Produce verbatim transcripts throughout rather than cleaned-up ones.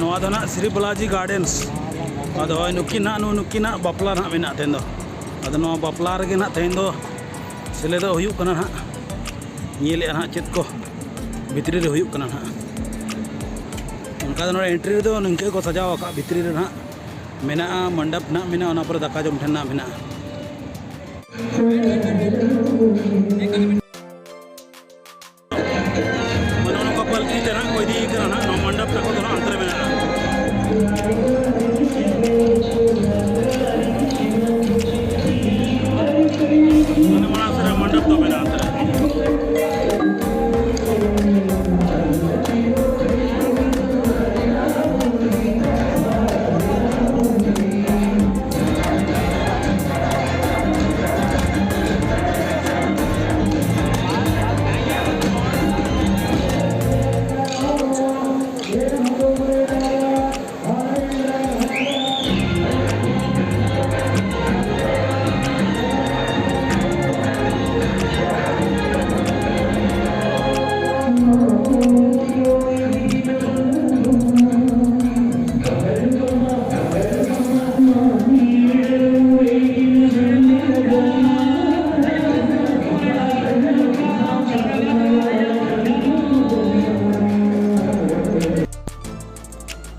ᱱᱚᱣᱟ ᱫᱚ ᱱᱟᱦᱟᱜ ᱥᱨᱤ ᱵᱟᱞᱟᱡᱤ ᱜᱟᱨᱰᱮᱱᱥ᱾ ᱟᱫᱚ ᱦᱳᱭ, ᱱᱩᱠᱤᱱ ᱱᱟᱦᱟᱜ, ᱱᱩ-, ᱱᱩᱠᱤᱱᱟᱜ ᱵᱟᱯᱞᱟ ᱱᱟᱦᱟᱜ ᱢᱮᱱᱟᱜᱼᱟ ᱛᱮᱦᱮᱧ ᱫᱚ᱾ ᱟᱫᱚ ᱱᱚᱣᱟ ᱵᱟᱯᱞᱟ ᱨᱮᱜᱮ ᱱᱟᱦᱟᱜ ᱛᱮᱦᱮᱧ ᱫᱚ ᱥᱮᱞᱮᱫᱚᱜ ᱦᱩᱭᱩᱜ ᱠᱟᱱᱟ ᱱᱟᱦᱟᱜ᱾ ᱧᱮᱞᱮᱜᱼᱟ ᱱᱟᱦᱟᱜ ᱪᱮᱫ ᱠᱚ ᱵᱷᱤᱛᱨᱤ ᱨᱮ ᱦᱩᱭᱩᱜ ᱠᱟᱱᱟ ᱱᱟᱦᱟᱜ᱾ ᱚᱱᱠᱟ ᱫᱚ ᱱᱚᱰᱮ ᱮᱱᱴᱨᱤ ᱨᱮᱫᱚ ᱱᱤᱝᱠᱟᱹ ᱜᱮᱠᱚ ᱥᱟᱡᱟᱣ ᱟᱠᱟᱫ, ᱵᱷᱤᱛᱨᱤ ᱨᱮ ᱱᱟᱦᱟᱜ ᱢᱮᱱᱟᱜᱼᱟ, ᱢᱚᱱᱰᱚᱯ ᱱᱟᱦᱟᱜ ᱢᱮᱱᱟᱜᱼᱟ, ᱚᱱᱟ ᱯᱚᱨᱮ ᱫᱟᱠᱟ ᱡᱚᱢ ᱴᱷᱮᱱ ᱱᱟᱦᱟᱜ ᱢᱮᱱᱟᱜᱼᱟ᱾ ᱢᱟᱱᱮ ᱱᱚᱝᱠᱟ ᱯᱟᱞᱠᱤ ᱛᱮ ᱱᱟᱦᱟᱜ ᱠᱚ ᱤᱫᱤᱭᱮ ᱠᱟᱱᱟ ᱱᱟᱦᱟᱜ, ᱱᱚᱣᱟ ᱢᱚᱱᱰᱚᱯ ᱛᱟᱠᱚ ᱫᱚ ᱱᱟᱦᱟᱜ ᱚᱱᱛᱮ ᱨᱮ ᱢᱮᱱᱟᱜᱼᱟ᱾ ᱢᱟᱱᱮ ᱢᱟᱲᱟᱝ ᱥᱮᱫ ᱨᱮ ᱢᱚᱱᱰᱚᱯ ᱫᱚ ᱢᱮᱱᱟᱜᱼᱟ ᱚᱱᱛᱮ ᱨᱮ᱾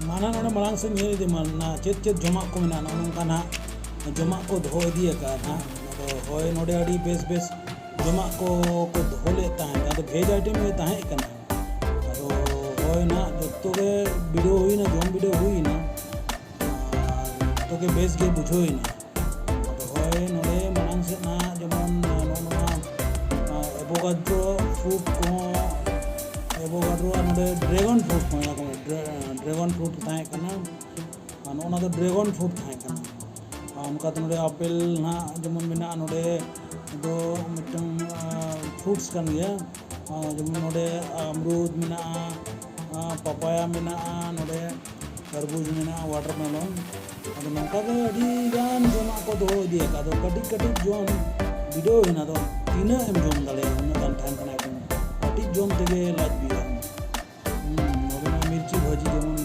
ᱢᱟ ᱱᱟᱦᱟᱜ ᱱᱚᱰᱮ ᱢᱟᱲᱟᱝ ᱥᱮᱫ ᱧᱮᱞ ᱤᱫᱤ ᱢᱟ, ᱱᱟ ᱪᱮᱫ ᱪᱮᱫ ᱡᱚᱢᱟᱜ ᱠᱚ ᱢᱮᱱᱟᱜᱼᱟ, ᱱᱚᱜᱼᱚ ᱱᱚᱝᱠᱟ ᱱᱟᱦᱟᱜ ᱡᱚᱢᱟᱜ ᱠᱚ ᱫᱚᱦᱚ ᱤᱫᱤ ᱟᱠᱟᱫᱼᱟ ᱱᱟᱦᱟᱜ᱾ ᱟᱫᱚ ᱦᱳᱭ, ᱱᱚᱰᱮ ᱟᱹᱰᱤ ᱵᱮᱥ ᱵᱮᱥ ᱡᱚᱢᱟᱜ ᱠᱚ ᱠᱚ ᱫᱚᱦᱚ ᱞᱮᱫ ᱛᱟᱦᱮᱸᱫ, ᱟᱫᱚ ᱵᱷᱮᱡᱽ ᱟᱭᱴᱮᱢ ᱜᱮ ᱛᱟᱦᱮᱸ ᱠᱟᱱᱟ᱾ ᱟᱫᱚ ᱦᱳᱭ ᱱᱟᱦᱟᱜ ᱡᱚᱛᱚ ᱜᱮ ᱵᱤᱰᱟᱹᱣ ᱦᱩᱭᱱᱟ, ᱡᱚᱢ ᱵᱤᱰᱟᱹᱣ ᱦᱩᱭᱱᱟ, ᱟᱨ ᱡᱚᱛᱚ ᱜᱮ ᱵᱮᱥ ᱜᱮ ᱵᱩᱡᱷᱟᱹᱣ ᱮᱱᱟ᱾ ᱟᱫᱚ ᱦᱳᱭ, ᱱᱚᱰᱮ ᱢᱟᱲᱟᱝ ᱥᱮᱫ ᱱᱟᱦᱟᱜ ᱡᱮᱢᱚᱱ ᱱᱚᱜᱼᱚ ᱱᱚᱣᱟ ᱮᱵᱳᱜᱟᱰᱨᱳ ᱯᱷᱨᱩᱴ ᱠᱚᱦᱚᱸ, ᱮᱵᱳᱜᱟᱰᱨᱳ ᱟᱨ ᱱᱚᱰᱮ ᱰᱨᱮᱜᱚᱱ ᱯᱷᱨᱩᱴ ᱠᱚ ᱢᱮᱱᱟᱜ ᱠᱚᱣᱟ, ᱰᱨᱮ-, ᱰᱨᱮᱜᱚᱱ ᱯᱷᱨᱩᱴ ᱛᱟᱦᱮᱸ ᱠᱟᱱᱟ᱾ ᱟᱨ ᱱᱚᱜᱼᱚ ᱱᱚᱣᱟ ᱫᱚ ᱰᱨᱮᱜᱚᱱ ᱯᱷᱨᱩᱴ ᱛᱟᱦᱮᱸ ᱠᱟᱱᱟ᱾ ᱟᱨ ᱚᱱᱠᱟ ᱛᱮ ᱱᱚᱰᱮ ᱟᱯᱮᱞ ᱱᱟᱦᱟᱜ ᱡᱮᱢᱚᱱ ᱢᱮᱱᱟᱜᱼᱟ, ᱱᱚᱰᱮ ᱫᱚ ᱢᱤᱫᱴᱟᱝ, ᱟᱸ, ᱯᱷᱨᱩᱴᱥ ᱠᱟᱱ ᱜᱮᱭᱟ᱾ ᱟᱨ ᱡᱮᱢᱚᱱ ᱱᱚᱰᱮ ᱟᱢᱨᱩᱫ ᱢᱮᱱᱟᱜᱼᱟ, ᱟᱸ, ᱯᱟᱯᱟᱭᱟ ᱢᱮᱱᱟᱜᱼᱟ, ᱱᱚᱰᱮ ᱛᱟᱨᱵᱩᱡᱽ ᱢᱮᱱᱟᱜᱼᱟ, ᱣᱟᱴᱟᱨᱢᱮᱞᱚᱱ᱾ ᱟᱫᱚ ᱱᱚᱝᱠᱟ ᱜᱮ ᱟᱹᱰᱤ ᱜᱟᱱ ᱡᱚᱢᱟᱜ ᱠᱚ ᱫᱚᱦᱚ ᱤᱫᱤ ᱟᱠᱟᱫ᱾ ᱟᱫᱚ ᱠᱟᱹᱴᱤᱡ ᱠᱟᱹᱴᱤᱡ ᱡᱚᱢ ᱵᱤᱰᱟᱹᱣ ᱮᱱᱟ, ᱟᱫᱚ ᱛᱤᱱᱟᱹᱜ ᱮᱢ ᱡᱚᱢ ᱫᱟᱲᱮᱭᱟᱜᱼᱟ, ᱩᱱᱟᱹᱜ ᱜᱟᱱ ᱛᱟᱦᱮᱱ ᱠᱟᱱᱟ ᱟᱭᱴᱮᱢ᱾ ᱠᱟᱹᱴᱤᱡ ᱡᱚᱢ ᱛᱮᱜᱮ ᱞᱟᱡ ᱵᱤᱭᱟ᱾ ᱦᱩᱸ, ᱱᱚᱰᱮ ᱢᱟ ᱢᱤᱨᱪᱤ ᱵᱷᱟᱹᱡᱤ ᱡᱮᱢᱚᱱ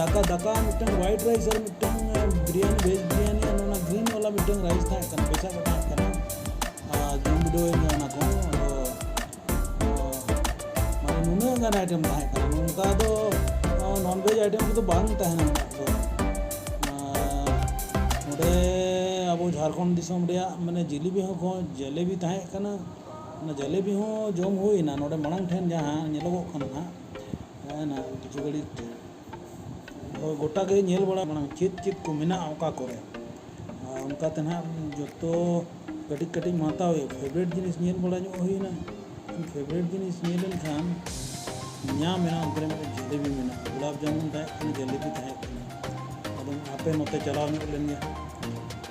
ᱫᱟᱠᱟ, ᱫᱟᱠᱟ ᱢᱤᱫᱴᱟᱝ white rice ᱟᱨ ᱢᱤᱫᱴᱟᱝ ᱵᱤᱨᱭᱟᱱᱤ, veg ᱵᱤᱨᱭᱟᱱᱤ ᱟᱨ ᱚᱱᱟ green ᱣᱟᱞᱟ ᱢᱤᱫᱴᱟᱝ rice ᱛᱟᱦᱮᱸ ᱠᱟᱱᱟ, ᱯᱚᱭᱥᱟ ᱠᱚ ᱛᱟᱦᱮᱸ ᱠᱟᱱᱟ᱾ ᱟᱨ ᱡᱚᱢ ᱵᱤᱰᱟᱹᱣ ᱤᱧ ᱚᱱᱟ ᱠᱚ᱾ ᱟᱫᱚ, ᱢᱟᱱᱮ ᱱᱩᱱᱟᱹᱜ ᱜᱟᱱ item ᱛᱟᱦᱮᱸ ᱠᱟᱱᱟ, ᱱᱚᱝᱠᱟ ᱫᱚ non veg item ᱠᱚᱫᱚ ᱵᱟᱝ ᱛᱟᱦᱮᱱᱟ ᱚᱱᱟ ᱠᱚ᱾ ᱟᱨ ᱱᱚᱰᱮ ᱟᱵᱚ ᱡᱷᱟᱲᱠᱷᱚᱸᱰ ᱫᱤᱥᱚᱢ ᱨᱮᱭᱟᱜ ᱢᱟᱱᱮ ᱡᱤᱞᱤᱯᱤ ᱦᱚᱸ ᱠᱚ, ᱡᱮᱞᱮᱵᱤ ᱛᱟᱦᱮᱸ ᱠᱟᱱᱟ᱾ ᱚᱱᱟ ᱡᱮᱞᱮᱵᱤ ᱦᱚᱸ ᱡᱚᱢ ᱦᱩᱭᱱᱟ ᱱᱚᱰᱮ ᱢᱟᱲᱟᱝ ᱴᱷᱮᱱ ᱡᱟᱦᱟᱸ ᱧᱮᱞᱚᱜᱚᱜ ᱠᱟᱱᱟ ᱱᱟᱦᱟᱜ᱾ ᱦᱮᱸ, ᱱᱟᱦᱟᱜ ᱠᱤᱪᱷᱩ ᱜᱷᱟᱹᱲᱤᱡ ᱦᱳᱭ, ᱜᱚᱴᱟ ᱜᱮ ᱧᱮᱞ ᱵᱟᱲᱟ ᱢᱟᱲᱟᱝ ᱪᱮᱫ ᱪᱮᱫ ᱠᱚ ᱢᱮᱱᱟᱜᱼᱟ ᱚᱠᱟ ᱠᱚᱨᱮ᱾ ᱟᱨ ᱚᱱᱠᱟ ᱛᱮ ᱱᱟᱦᱟᱜ ᱡᱚᱛᱚ ᱠᱟᱹᱴᱤᱡ ᱠᱟᱹᱴᱤᱡ ᱢᱟ ᱦᱟᱛᱟᱣ ᱦᱩᱭᱩᱜᱼᱟ᱾ Favourite ᱡᱤᱱᱤᱥ ᱧᱮᱞ ᱵᱟᱲᱟ ᱧᱚᱜ ᱦᱩᱭᱱᱟ᱾ Favourite ᱡᱤᱱᱤᱥ ᱧᱮᱞ ᱞᱮᱱᱠᱷᱟᱱ ᱧᱟᱢ ᱮᱱᱟ, ᱚᱱᱛᱮ ᱨᱮ ᱢᱤᱫᱴᱮᱱ ᱡᱮᱞᱮᱵᱤ ᱢᱮᱱᱟᱜᱼᱟ, ᱜᱩᱞᱟᱵ ᱡᱟᱢᱩᱱ ᱛᱟᱦᱮᱸ ᱠᱟᱱᱟ, ᱡᱮᱞᱮᱵᱤ ᱛᱟᱦᱮᱸ ᱠᱟᱱᱟ᱾ ᱟᱫᱚ ᱟᱯᱮ ᱱᱚᱛᱮ ᱪᱟᱞᱟᱣ ᱧᱚᱜ ᱞᱮᱱ ᱜᱮ᱾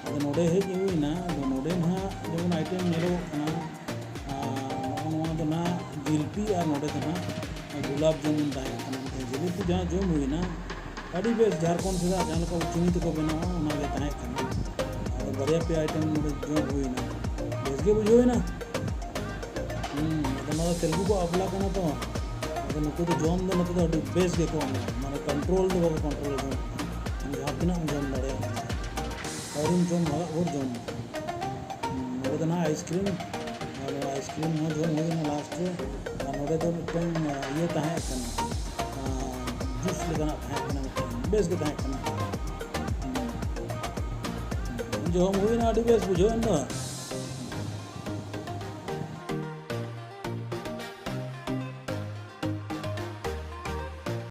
ᱟᱫᱚ ᱱᱚᱰᱮ ᱦᱮᱡ ᱦᱩᱭᱱᱟ, ᱟᱫᱚ ᱱᱚᱰᱮ ᱱᱟᱦᱟᱜ ᱡᱮᱢᱚᱱ item ᱧᱮᱞᱚᱜᱚᱜ ᱠᱟᱱᱟ, ᱟᱨ ᱱᱚᱜᱼᱚ ᱱᱚᱣᱟ ᱫᱚ ᱱᱟᱦᱟᱜ ᱡᱤᱞᱯᱤ ᱟᱨ ᱱᱚᱰᱮ ᱫᱚ ᱱᱟᱦᱟᱜ ᱜᱩᱞᱟᱵ ᱡᱟᱢᱩᱱ ᱛᱟᱦᱮᱸ ᱠᱟᱱᱟ᱾ ᱢᱤᱫᱴᱮᱱ ᱡᱤᱞᱤᱯᱤ ᱡᱟᱦᱟᱸ ᱡᱚᱢ ᱦᱩᱭᱱᱟ, ᱟᱹᱰᱤ ᱵᱮᱥ ᱡᱷᱟᱲᱠᱷᱚᱸᱰ ᱥᱮᱫᱟᱜ ᱡᱟᱦᱟᱸ ᱞᱮᱠᱟ ᱪᱤᱱᱤ ᱛᱮᱠᱚ ᱵᱮᱱᱟᱣᱟ, ᱚᱱᱟ ᱜᱮ ᱛᱟᱦᱮᱸ ᱠᱟᱱᱟ᱾ ᱟᱫᱚ ᱵᱟᱨᱭᱟ ᱯᱮᱭᱟ item ᱱᱚᱰᱮ ᱡᱚᱢ ᱦᱩᱭᱱᱟ, ᱵᱮᱥ ᱜᱮ ᱵᱩᱡᱷᱟᱹᱣ ᱮᱱᱟ᱾ ᱦᱩᱸ, ᱟᱫᱚ ᱱᱚᱣᱟ ᱫᱚ ᱛᱮᱞᱮᱜᱩ ᱠᱚᱣᱟᱜ ᱵᱟᱯᱞᱟ ᱠᱟᱱᱟ ᱛᱚ, ᱟᱫᱚ ᱱᱩᱠᱩ ᱫᱚ ᱡᱚᱢ ᱫᱚ ᱱᱚᱛᱮ ᱫᱚ ᱟᱹᱰᱤ ᱵᱮᱥ ᱜᱮᱠᱚ ᱮᱢᱟ, ᱢᱟᱱᱮ control ᱫᱚ ᱵᱟᱠᱚ control ᱡᱚᱢ, ᱡᱟᱦᱟᱸ ᱛᱤᱱᱟᱹᱜ ᱮᱢ ᱡᱚᱢ ᱫᱟᱲᱮᱭᱟᱜᱼᱟ᱾ ᱟᱹᱣᱨᱤᱢ ᱡᱚᱢ ᱵᱷᱟᱜᱟᱜ ᱵᱷᱳᱨ ᱡᱚᱢ᱾ ᱦᱩᱸ, ᱱᱚᱰᱮ ᱫᱚ ᱱᱟᱦᱟᱜ ice cream, ᱟᱨ ᱱᱚᱣᱟ ice cream ᱦᱚᱸ ᱡᱚᱢ ᱦᱩᱭᱱᱟ last ᱨᱮ᱾ ᱟᱨ ᱱᱚᱰᱮ ᱫᱚ ᱢᱤᱫᱴᱟᱝ, ᱟᱸ, ᱤᱭᱟᱹ ᱛᱟᱦᱮᱸ ᱠᱟᱱᱟ, ᱟᱸ, juice ᱞᱮᱠᱟᱱᱟᱜ ᱛᱟᱦᱮᱸ ᱠᱟᱱᱟ ᱢᱤᱫᱴᱟᱝ, ᱵᱮᱥ ᱜᱮ ᱛᱟᱦᱮᱸ ᱠᱟᱱᱟ᱾ ᱦᱩᱸ, ᱡᱚᱢ ᱦᱩᱭᱱᱟ, ᱟᱹᱰᱤ ᱵᱮᱥ ᱵᱩᱡᱷᱟᱹᱣ ᱮᱱ ᱫᱚ᱾